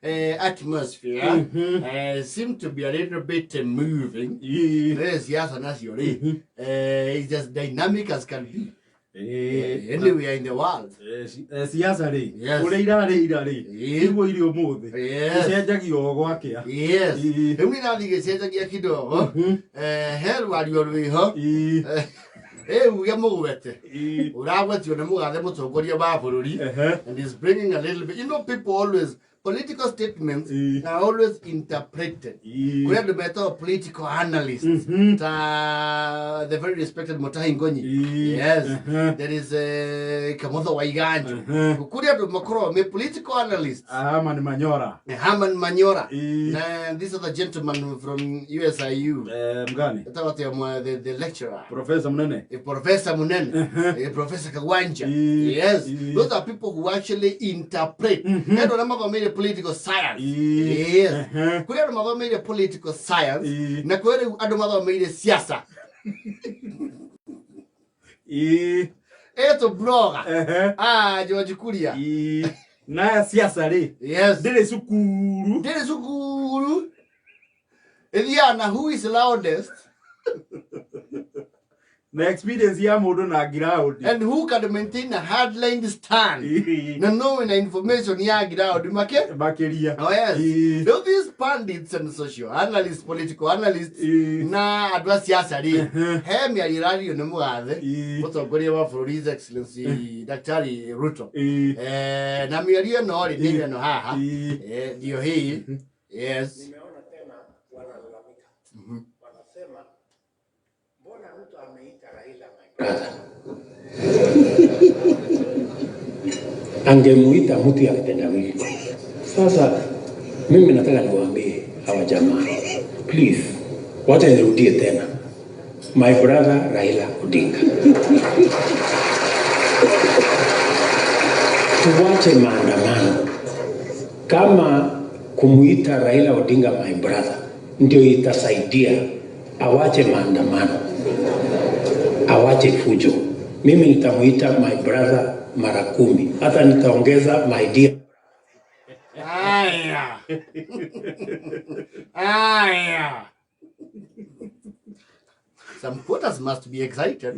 atmosphere seem to be a little bit moving. Siasa nacio rĩ, is as dynamic as can be anywhere in the world. Siasa rĩ, Yes. ũrĩa irarĩ ira rĩ, tiguo irĩ ũmũthĩ. Icenjagia o gwakĩa. Yes. Rĩu nĩ ĩrathiĩ ĩgĩcenjagia kidogo. He rwario rwĩho. Uge mũgwete. Ũragwetio nĩ mũgathe mũtongoria wa bũrũri. And is bringing a little bit, people always, political statements are always interpreted. Kũrĩ andũ metagwo political analysts, ta the very respected Mutahi Ngonyi. Yes. There is Kamotho Waiganjo. Kũrĩ andũ makoragwo me political analysts. Herman Manyora. Herman Manyora. Na this other gentleman from USIU. Mgani? Etagwo atĩa the lecturer. Professor Munene. Professor Munene. Professor Kagwanja. Yes. Those are people who actually interpret. Andũ arĩa mathomeire political science. Yes. Kũrĩ andũ mathomeire political science. Na kwĩ rĩu andũ mathomeire siasa. Eto blogger. Ah, George Kuria. Na siasa rĩ. Yes. Ndĩrĩ cukuru. Ndĩrĩ cukuru. Ĩthiaga na who is loudest. Na experience ya mũndũ na ground. And who can maintain a hardline stand. Na knowing na information ya ground make. Makĩria. Oh yes. Rĩu these pundits and social analysts, political analysts, na andũ a siasa rĩ, he mĩario ĩrario nĩ mũgathe mũtongoria wa bũrũri His Excellency Daktari Ruto. Na mĩario ĩno rĩ, nĩ ĩno haha. Ndio hii. Yes. Nimeona tena wanalalamika. Wanasema mbona Ruto ameita Raila my brother? Angemuita mtu ya kitendawili. Sasa mimi nataka niwaambie hawa jamaa, please, wacha nirudie tena. My brother Raila Odinga. Tuwache maandamano. Kama kumuita Raila Odinga my brother ndio itasaidia, awache maandamano, awache fujo. Mimi nitamuita my brother mara 10, hata nitaongeza my dear. Aya. Aya. Some quotas must be excited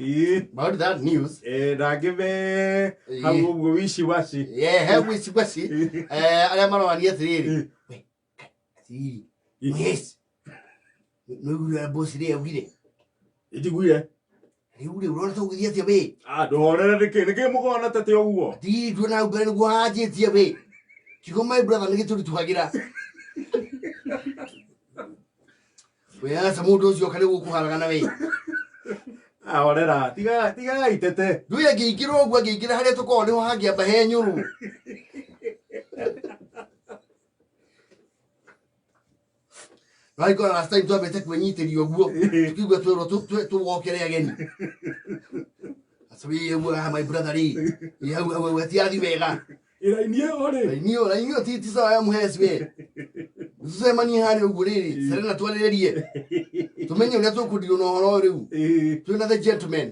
about that news. Na ngĩme hau ũguo wici waci. Yeah, he wici waci. Arĩa marorania atĩrĩrĩ. We, atĩrĩrĩ. Yes. Nĩũiguire boss rĩ augire? Njiguire. Rĩu rĩ, ũrona tũgũthiĩ atĩa we? Ah, ndũhorere nĩkĩ? Nĩkĩ mũkona ta ti ũguo? Atĩrĩrĩ, tuona hau mbere nĩguo hanjĩtie we. Kiugo my brother nĩ gĩtũritũhagĩra. We aca mũndũ ũcio oka nĩ gũkũharagana we. Ahorera, tiga itete. Ndũĩ angĩingĩra ũguo, angĩingĩra harĩa tũkoragwo nĩho hangĩamba he nyũrũ. Rwaikora last time twambĩte kwĩnyitĩria ũguo, tũkĩigua twerwo tũgokere ageni. Aca wĩ ũguo, ah, my brother rĩ. Ĩ, hau, hau, hau, atiathi wega. Ĩraini ĩyo rĩ. Raini ĩyo, raini ĩyo ti sawa ya mũheci we. Tũcemanie harĩa ũguo rĩrĩ, Serena twarĩrĩrie. Tũmenye ũrĩa tũkũndirwo na ũhoro ũyũ rĩu. Twĩna the gentleman.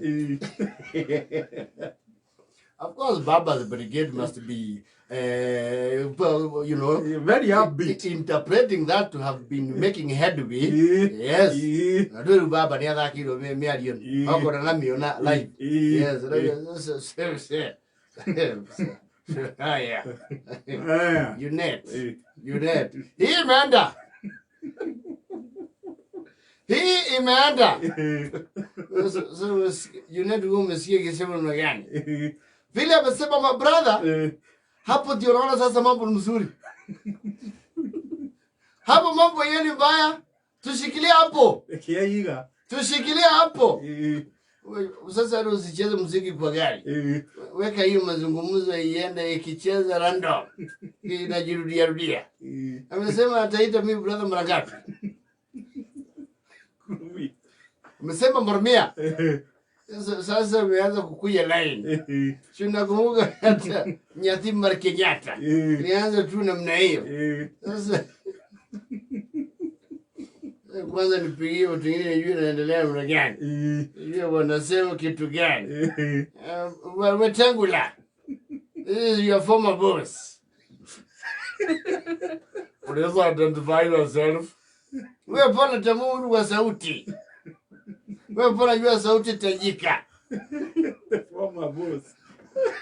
Of course, Baba's brigade must be, well, you know, very upbeat. Interpreting that to have been making headway. Yes. Na ndũĩ rĩu Baba nĩ athakĩirwo mĩario ĩno. Okorwo na mĩona live. Yes. Haya. Unet. Unet. Hii imeenda. Hii imeenda. So, Unet huo umesikia ikisema namna gani? Vile amesema my brother, hapo ndio unaona sasa mambo ni mzuri. Hapo mambo yenu ni mbaya. Tushikilie hapo. Kiaiga. Tushikilie hapo. Sasa hata usicheze muziki kwa gari. Weka hiyo mazungumzo iende ikicheza random. Inajirudia rudia. Amesema ataita mimi brother mara ngapi? Amesema mara 100. Sasa umeanza kukuja line. Si unakumbuka hata Nyathi Mar Kenyatta. Nianza tu namna hiyo. Sasa kwanza nipigie watu wengine nijue naendelea namna gani. Nijue wanasema kitu gani. Wetangula. This is your former boss. Please identify yourself. Wewe pona tamu wa sauti. Wewe pona jua sauti tajika. The former boss.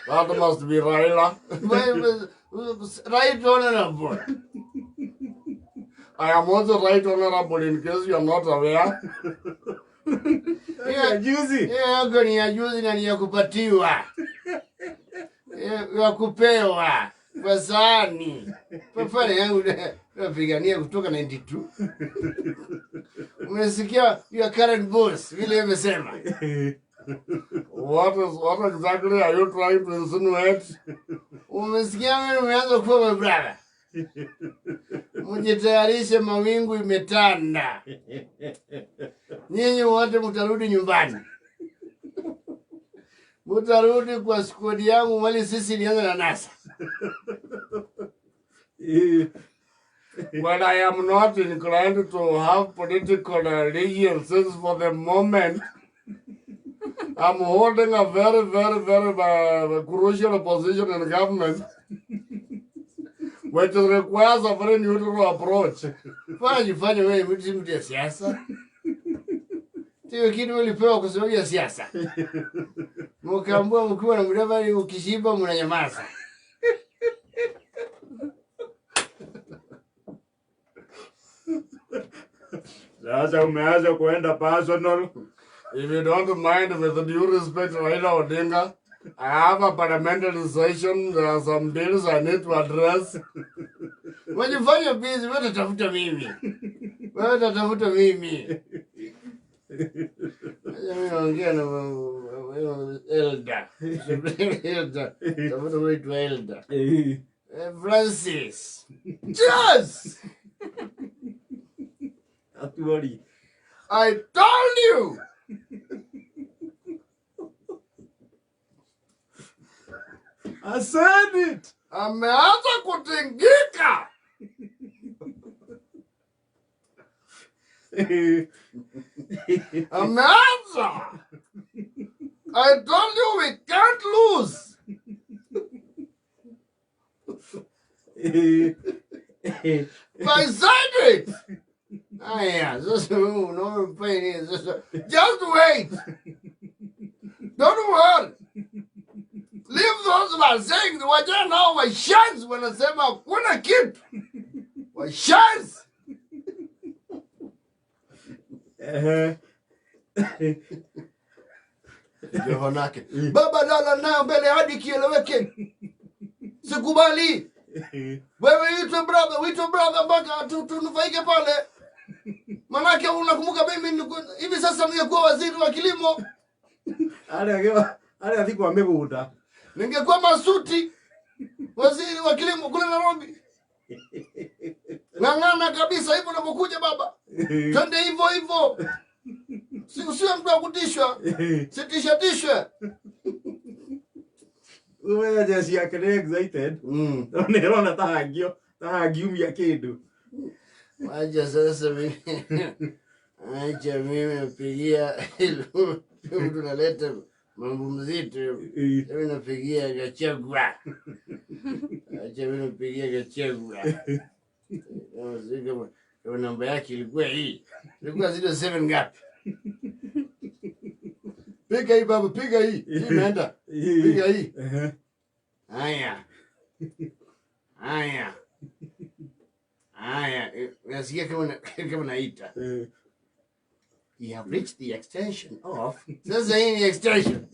That must be Raila. Right Honorable. I am also right honorable in case you are not aware. Yeah, juzi. Hiyo ni ya juzi na ni ya kupatiwa. Ya kupewa kwa sahani. Pafare yangu napigania kutoka 92. Umesikia your current boss vile amesema. What exactly are you trying to insinuate? Umesikia mimi umeanza kuwa my brother. Mjitayarishe, mawingu imetanda. Nyinyi wote mtarudi nyumbani. Mtarudi kwa squad yangu mali sisi nianza na NASA. Well, I am not inclined to have political allegiances for the moment. I'm holding a very, very, very crucial position in government, which requires a very neutral approach. Fanya jifanye wewe mtu mtu ya siasa. Sio kitu ulipewa kwa sababu ya siasa. Mkaambua mkiwa na mdavadi ukishiba mnanyamaza. Sasa umeanza kuenda personal. If you don't mind, with due respect, Raila Odinga, I have a parliamentary session. There are some bills I need to address. Wajifanya busy, wewe utatafuta mimi. Wewe utatafuta mimi. Mimi naongea na Elder. Elder. Tafuta mtu Elder. Francis. Just! Atuori. I told you! I said it! Ameanza kutingika! Ameanza! I told you we can't lose! I said it! Aya, sasa unaona sasa. Just wait! Don't worry! Leave those who are saying, wajana nao washenzi wanasema hakuna kitu. Washenzi! Yohanake. Baba lala nao mbele hadi kieleweke. Sikubali. Wewe uitwe brother mpaka tunufaike pale. Manake unakumbuka mimi hivi sasa ningekuwa waziri wa kilimo. Ale athikwa migunda. Ningekuwa masuti waziri wa kilimo kule Nairobi. Ng'ang'ana kabisa hivyo unapokuja baba. Twende hivyo hivyo. Usiwe mtu wa kutishwa. Sitisha tishwe. Wewe jeshi yake ni excited. Unaona tahagio, tahagiumia kindu. Wacha sasa mimi. Acha mimi napigia mtu naleta mambo mzito. Mimi napigia Gachagua. Acha mimi napigia Gachagua. Kama namba yake ilikuwa hii. Ilikuwa 07 ngapi? Piga hii baba, piga hii. Hii imeenda. Piga hii. Haya. Haya. Haya, nasikia kama naita. You have reached the extension of. Sasa hii ni extension.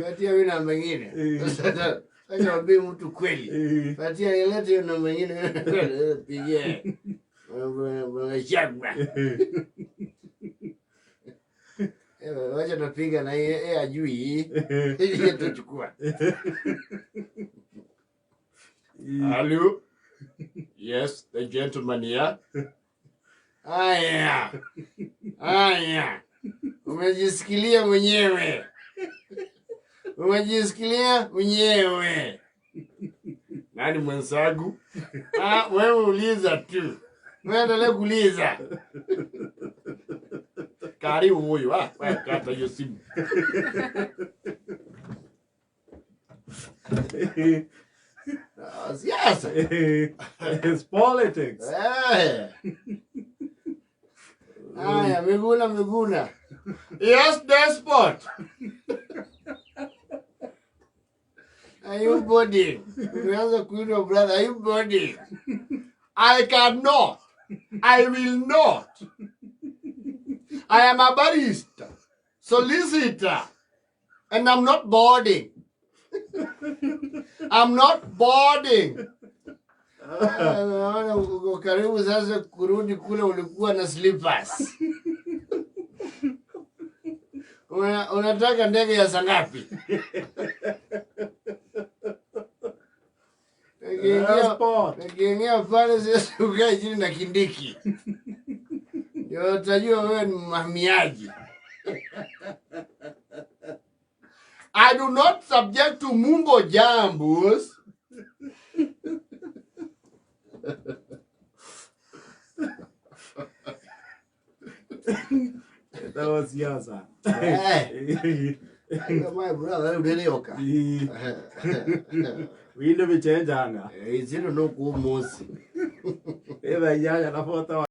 Patia mimi namba nyingine. Sasa acha mtu kweli. Patia ilete hiyo namba nyingine. Pigie. Bwana. Wacha napiga na yeye ajui hii. Yeye tutachukua. Hello. Yes, the gentleman here. Aya. Aya. Umejisikilia mwenyewe. Umejisikilia mwenyewe. Nani mwenzangu? Ah, wewe uliza tu. Wewe endelea kuuliza. Karibu huyu. Ah, wewe kata hiyo simu. Ah, siasa. It's politics. Eh. Haya, Miguna Miguna. Yes, despot. Are you boarding? Umeanza kuitwa brother, are you boarding? I cannot. I will not. I am a barrister, solicitor, and I'm not boarding. I'm not boarding. Ah, naona uko karibu sasa kurudi kule ulikuwa na slippers. Unataka ndege ya saa ngapi? Passport. Nikiingia pale sasa ukae chini na Kindiki. Ndio utajua wewe ni mhamiaji. I do not subject to mumbo jambos. That was siasa. Eh. My brother, urerioka. Windu bichenjanga. Izino no ku munsi. Ĩthaa 8:40.